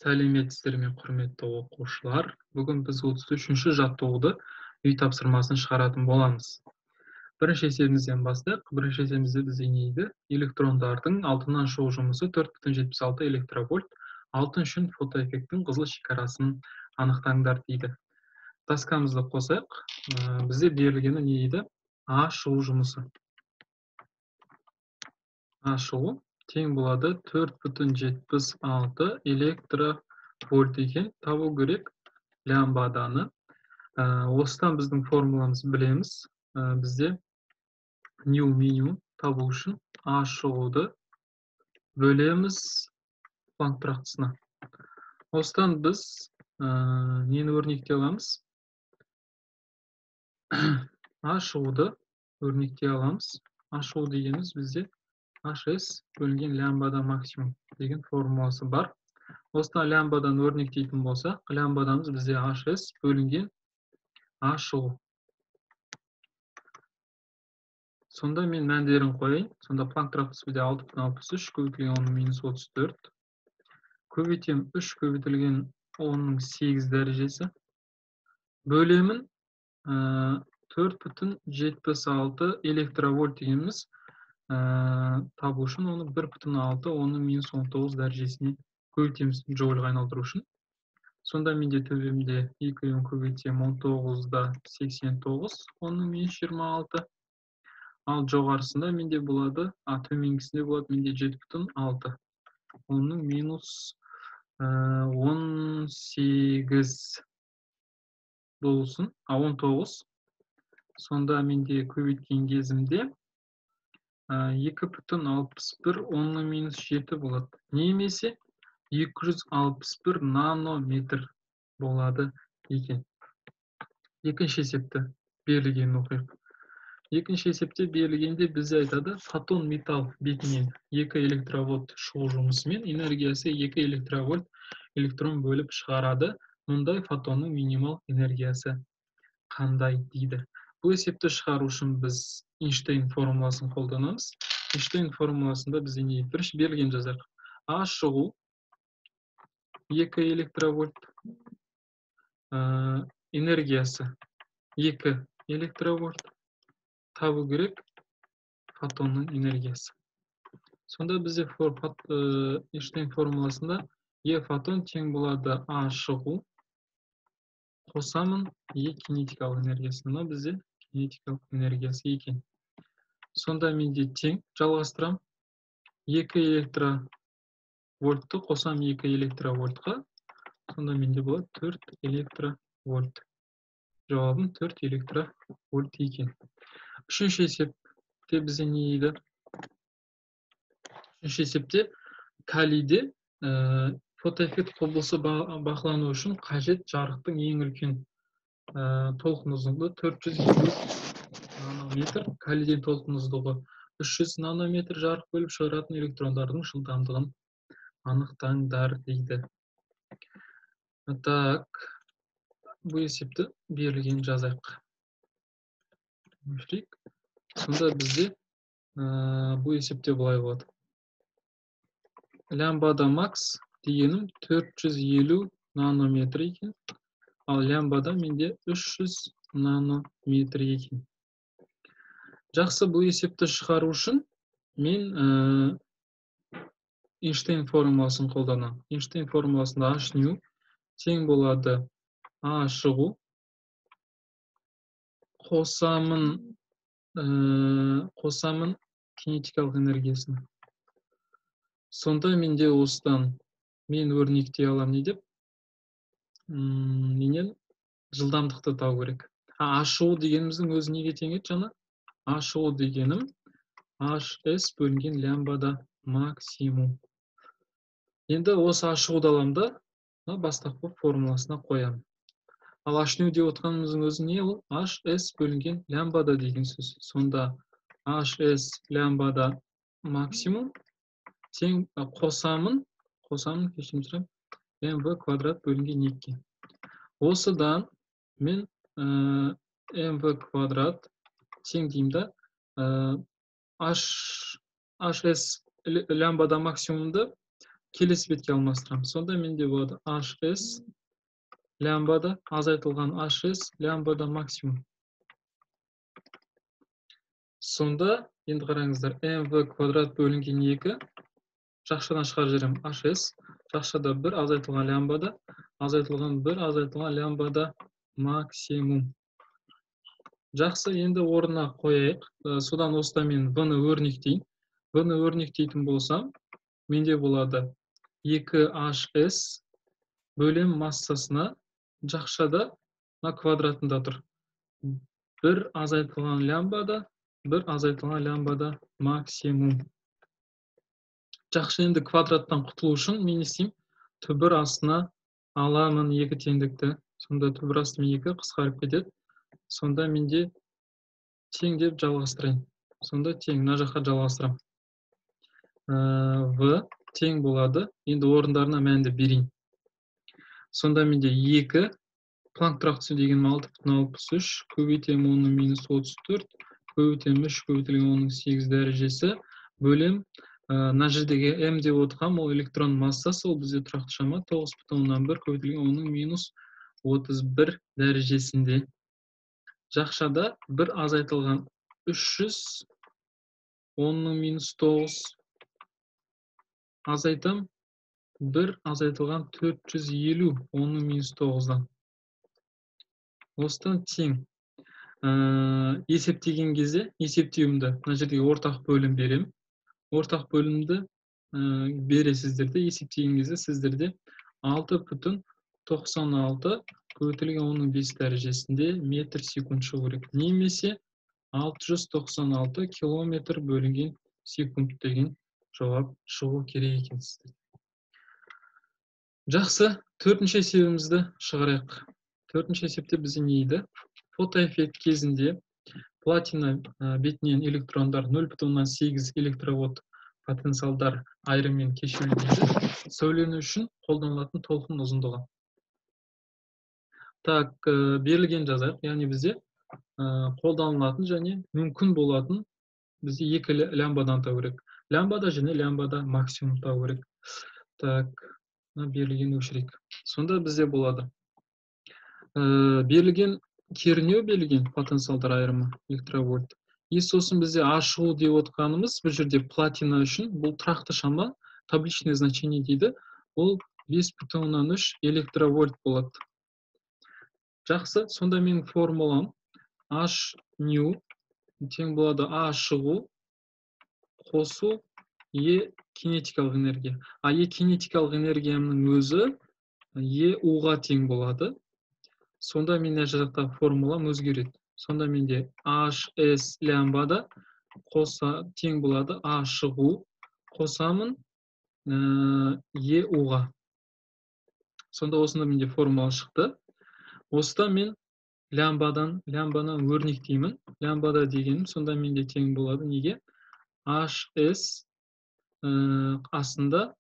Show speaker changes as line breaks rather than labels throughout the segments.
Сәлеметсіздер ме, құрметті оқушылар! Бүгін біз 33-ші жаттығуды үй тапсырмасын шығаратын боламыз. Бірінші есебімізден бастайық. Бірінші есебімізде бізде не дейді? Электрондардың алтыннан шығу жұмысы 4,76 электровольт. Алтын үшін фотоэффекттің қызыл шекарасын анықтаңдар дейді. Доскамызды қосайық. Бізде берілгені не дейді? А шығу жұмысы. А шығу тең болады 4,76 электровольт екен. Табу керек лямбданы. Осыдан біздің формуламыз білеміз. Бізде нью минимум табу үшін А шығуды бөлеміз Планк тұрақтысына. Осыдан біз нені өрнектей аламыз? А шығуды өрнектей аламыз. А шығу дегеніміз бізде HS бөлінген лямбда максимум деген формуласы бар. Осыдан лямбдадан өрнектейтін болсақ, лямбдамыз бізде HS бөлінген А шығу. Сонда мен мәндерін қояйын. Сонда Планк тұрақтысы бізде 6,63 көбейтілген 10-34. Көбейтем 3 көбейтілген 10-8 дәрежесі. Бөлемін 4,76 электровольт дегеніміз табу үшін оны 1,6 10-19 дәрежесіне көбейтеміз джоульға айналдыру үшін. Сонда менде төбемде 2-ін көбейтсем 19,89 10-26. Ал жоғарысында менде болады, төменгісінде болады менде 7,6 10-18 болсын, 19. Сонда менде көбейткен кезімде 2,61 10-7 болады. Немесе 261 нанометр болады екен. Екінші есепті берілгенін оқиық. Екінші есепте берілгенде бізде айтады, фотон металл бетінен 2 электровольт шығу жұмысымен энергиясы 2 электровольт электрон бөліп шығарады. Мұндай фотонның минимал энергиясы қандай дейді. Бұл есепті шығару үшін біз Эйнштейн формуласын қолданамыз. Эйнштейн формуласында бізде не? Бірінші берілген жазайық. А шығу 2 электровольт, энергиясы 2 электровольт, табу керек фотонның энергиясы. Сонда бізде Эйнштейн формуласында Е фотон тең болады А шығу қосамын Е кинетикалық энергиясы. Мына бізде кинетикалық энергиясы екен. Сонда менде тең, жалғастырам. 2 электровольтты қосам 2 электровольтқа. Сонда менде болады 4 электровольт. Жауабым 4 электровольт екен. Үшінші есепте бізде не дейді? Үшінші есепте калийде фотоэффект құбылысы бақылану үшін қажет жарықтың ең үлкен толқын ұзындығы 450 нанометр, калийден толқын ұзындығы 300 нанометр жарық бөліп шығаратын электрондардың жылдамдығын анықтаңдар дейді. Так, бұл есепті берілген жазайық. Сонда бізде бұл есепте былай болады. Лямбда макс дегенім 450 нанометр екен. Ал лямбда менде 300 нанометр екен. Жақсы, бұл есепті шығару үшін мен Эйнштейн формуласын қолданамын. Эйнштейн формуласында H нью тең болады А шығу қосамын кинетикалық энергиясын. Сонда менде осыдан мен өрнектей аламын не деп? Менен жылдамдықты табу керек. А шығу дегеніміздің өзі неге тең еді жаңа? А шығу дегенім HS бөлінген лямбда максимум. Енді осы А шығуды аламын да, бастапқы формуласына қоямын. Ал H нью деп отқанымыздың өзі не ол? HS бөлінген лямбда деген сөз. Сонда HS лямбда максимум тең қосамын, кешірім сұраймын, mv квадрат бөлінген 2-ге. Осыдан мен mv квадрат тең деймін да, HS лямбда максимумды Келесі бетке алмастырамын. Сонда менде болады HS лямбда азайтылған HS лямбда максимум. Сонда енді қараңыздар, mv квадрат бөлінген 2, жақшадан шығарып жіберемін HS, жақшада 1 азайтылған лямбда, азайтылған 1 азайтылған лямбда максимум. Жақсы, енді орнына қояйық. Содан осыда мен v-ны өрнектейін. V-ны өрнектейтін болсам, менде болады 2hs бөлем массасына жақшада мына квадратында тұр. 1 азайтылған лямбда, 1 азайтылған лямбда максимум. Жақсы, енді квадраттан құтылу үшін мен не істеймін? Түбір астына аламын 2 теңдікті. Сонда түбір астымен 2 қысқарып кетеді. Сонда менде тең деп жалғастырайын. Сонда тең, мына жаққа жалғастырамын. В тең болады. Енді орындарына мәнді берейін. Сонда менде 2 Планк тұрақтысы дегенім 6,63 көбейтемін 10-34 көбейтемін 3 көбейтілген 10-8 дәрежесі бөлем. Мына жердегі М деп отырған ол электрон массасы, ол бізде тұрақты шама 9,1 көбейтілген 10-31 дәрежесінде. Жақшада 1 азайтылған 300 10-9 азайтам 1 азайтылған 450 10-9-дан. Осыдан тең. Есептеген кезде есептеуімді мына жердегі ортақ бөлім беремін. Ортақ бөлімді бересіздер де, есептеген кезде сіздерде 6,96 көбейтілген 10-5 дәрежесінде метр секунд шығу керек. Немесе 696 километр бөлінген секунд деген жауап шығу керек екен сіздерде. Жақсы, төртінші есебімізді шығарайық. Төртінші есепте бізде не еді? Фотоэффект кезінде платина бетінен электрондар 0,8 электровольт потенциалдар айырыммен кешіріледі. Сәулену үшін қолданылатын толқын ұзындығы. Так, берілген жазайық. Яғни бізде қолданылатын және мүмкін болатын бізде екі лямбадан табу керек. Лямбада және лямбада максимум табу керек. Так, берілген өшірейік. Сонда бізде болады. Берілген кернеу берілген потенциалдар айырымы электровольт. И сосын бізде ашығу деп отқанымыз бұл жерде платина үшін бұл тұрақты шама, табличное значение дейді. Ол 5,3 электровольт болады. Жақсы, сонда менің формулам H nu тең болады А шығу қосу Е кинетикалық энергия. А Е кинетикалық энергиямның өзі Е У-ға тең болады. Сонда мен мына жақта формулам өзгереді. Сонда менде HS лямбда қоса тең болады А шығу қосамын Е У-ға. Сонда осында менде формула шықты. Осыдан мен лямбаны өрнектеймін. Лямбда дегенім сонда менде тең болады. Неге? HS астында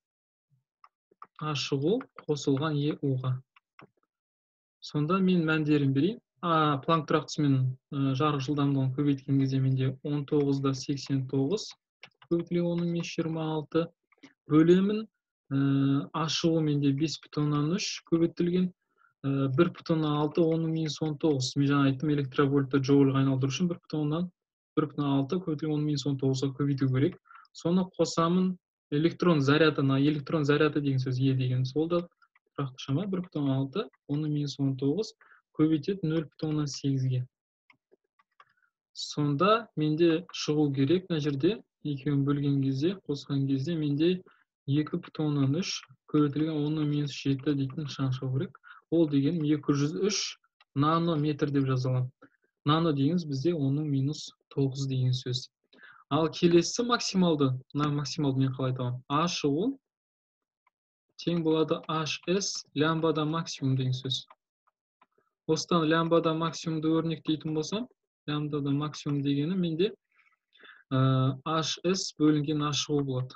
А шығу қосылған Е У-ға. Сонда мен мәндерін берейін. Планк тұрақтысымен жарық жылдамдығын көбейткен кезде менде 19,89 көбейтілген 10-26 бөлемін. А шығу менде 5,3 көбейтілген 1,6 10-19. Мен жаңа айттым, электровольтты джоульға айналдыру үшін 1,6 көбейтілген 10-19-ға көбейту керек. Соны қосамын электрон зарядына. Электрон заряды деген сөз Е деген сол да тұрақты шама 1,6 10-19 көбейтеді 0,8-ге. Сонда менде шығу керек мына жерде екеуін бөлген кезде, қосқан кезде менде 2,3 көбейтілген 10-7 дейтін шам шығу керек. Ол деген 203 нанометр деп жаза аламын. Нано дегеніміз бізде 10-9 деген сөз. Ал келесі максималды, мына максималды мен қалай табамын? А шығу тең болады HS лямбда максимум деген сөз. Осыдан лямбда максимумды өрнектейтін болсам, лямбда максимум дегені менде HS бөлінген А шығу болады.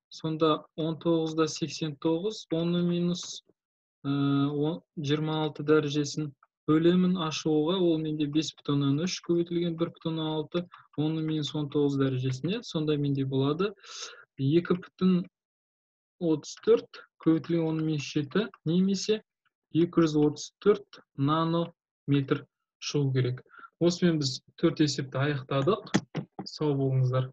Сонда 19,89 10-26 дәрежесін бөлемін А шығуға, ол менде 5,3 көбейтілген 1,6 10-19 дәрежесіне. Сонда менде болады 2,35 0,34 көбейтілген 10 минус 7 немесе 234 нанометр шығу керек. Осымен біз 4 есепті аяқтадық. Сау болыңыздар.